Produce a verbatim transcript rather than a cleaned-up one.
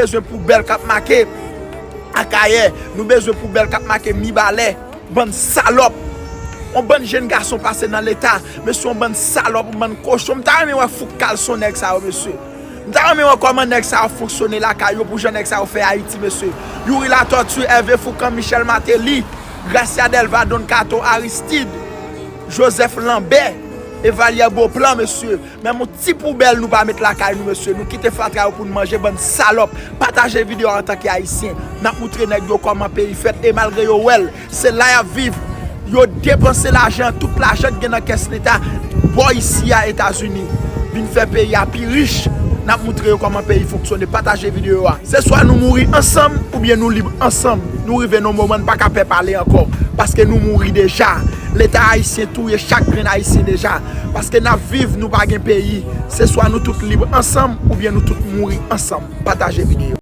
Bezwen poubèl k ap make Akayè. Nou bezwen poubèl k ap make Mibalè. Bann salòp. Yon bann jèn gason pase nan leta. Mesye, yon bann salòp, yon bann kochon. M ta renmen wè Fouk Kalson nèg sa yo, mesye. M ta renmen wè kòman nèg sa yo fonksyone lakay yo pou jan nèg sa yo fè Ayiti, mesye. Youri Latortue, Hervé Fourcand, Michel Martelly, Gracia Delva, Don Kato, Aristide, Joseph Lambert, Evalière Beauplan, mesye. Menm yon ti poubèl nou pa met lakay nou, mesye. Nou kite fatra yo pou n manje, bann salòp. Pataje videyo a antanke Ayisyen. N ap moutre nèg yo kòman peyi fèt. E malgre yo wè l, se la y ap viv. Yo depanse lajan, tout lajan ki gen nan kès leta, bò isi a Etazini. Vin fè peyi a pi rich. N ap moutre yo kòman peyi fonksyone. Pataje videyo a. Se swa nou mouri ansanm, oubyen nou lib ansanm. Nou rive nan moman n pa ka pè pale ankò. Paske nou mouri deja. Leta ayisyen touye chak grenn ayisyen deja. Paske n ap viv, nou pa gen peyi. Se swa nou tout lib ansanm, oubyen nou tout mouri ansanm. Pataje videyo.